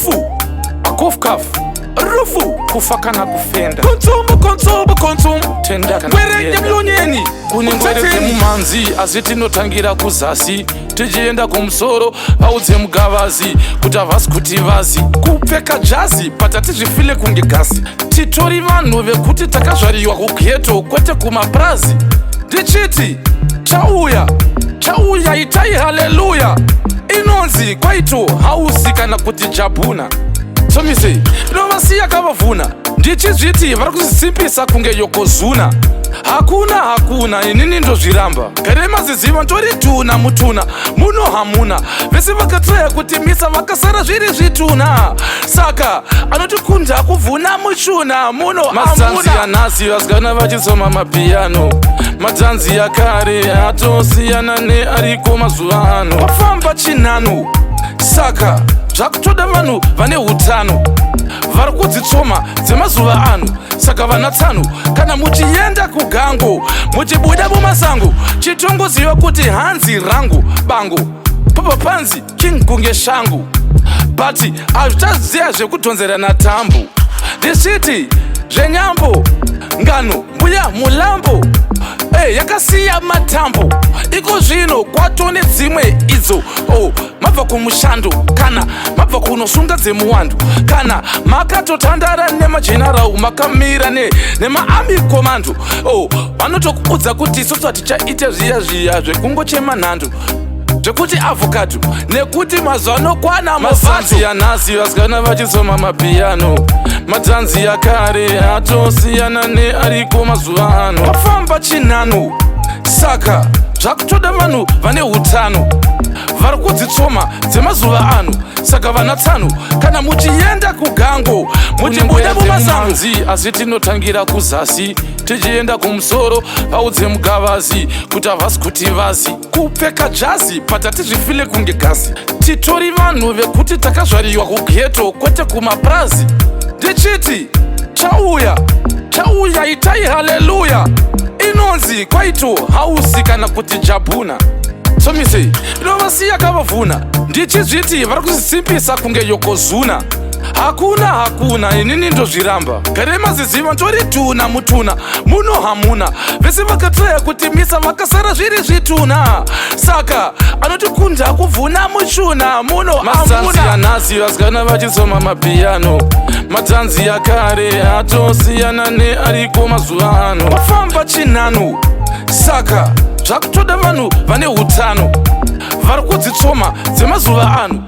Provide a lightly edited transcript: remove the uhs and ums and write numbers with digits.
Rufu akofkaf rufu, kufa kana kufenda. Kontsumbu kontsumbu kontsumbu. Tenda kana Ngwere kuyenda. yemlonyeni. Kune ngwere Uthatheni. dzemumanzi, asi tinotangira kuzasi tichienda kumusoro. Vaudze mugavazi kuti havasi kuti vazi kupfeka jazi, but hatizvifile kunge gasi. Titori vanhu vekuti takazvariwa kughetto, kwete kumaprazi. Ndichiti chauya chauya, itai haleluya. Inonzi kwaito house kana kuti jabhuna. Tomise inovasiya kavavhuna. Ndichizviti vari kuzvisimbisa kunge Yokozuna. Hakuna, hakuna, inini ndozviramba. Gare maziziva ntori tuna mutuna muno hamuna. Vese vakatraya kutimisa vakasara zviri zvituna. Saka anotikunda kuvhuna muchuna muno. Masanzi anhasi, vasikana vachisoma mapiyano. Matanzi akare atosiyana neariko mazuva ano. Wafamba chinhano, saka zvakutoda vanhu vane utano vari kudzitsoma dzemazuva ano. Saka vana tsano, kana muchienda kugango, muchibuda mumasango, chitongoziva kuti hanzi rangu bango papa panzi king kunge shangu, but hazvichaziya zvekudhonzerana tambo. Ndichiti zvenyambo ngano mbuya mulambo. Hey, yakasiya matambo. Iko zvino kwatone dzimwe idzo. Oh, mabva kumushando kana mabva kunosunga dzemuwando, kana makatotandara nemageneral, makamira nemaarmy commando. Oh, vanotokuudza kuti isusu hatichaita zviya zviya zvekungochema nhando, zvekuti avocado, nekuti mazuva anokwana. Masanzi anhasi, vasikana vachisoma mapiyano. Matanzi akare atosiyana neariko mazuva ano. Wafamba chinhano, saka zvakutoda vanhu vane utano vari kudzitsoma dzemazuva ano. Saka vana tsano, kana muchienda kugango, muchibuda mumasango, asi tinotangira kuzasi tichienda kumusoro. Vaudze mugavazi kuti havasi kuti vazi kupfeka jazi, but hatizvifile kunge gasi. Titori vanhu vekuti takazvariwa kughetto, kwete kumaprazi. Ndichiti chauya chauya, itai haleluya. Inonzi kwaito house kana kuti jabhuna. Tomise inovasiya kavavhuna. Ndichizviti vari kuzvisimbisa kunge Yokozuna. Hakuna, hakuna, inini ndozviramba. Gare maziziva ntori tuna mutuna muno hamuna. Vese vakatraya kutimisa vakasara zviri zvituna. Saka anotikunda kuvhuna muchuna muno. Masanzi anhasi, vasikana vachisoma mapiyano. Matanzi akare atosiyana neariko mazuva ano. Wafamba chinhano, saka zvakutoda vanhu vane utano vari kudzitsoma dzemazuva ano.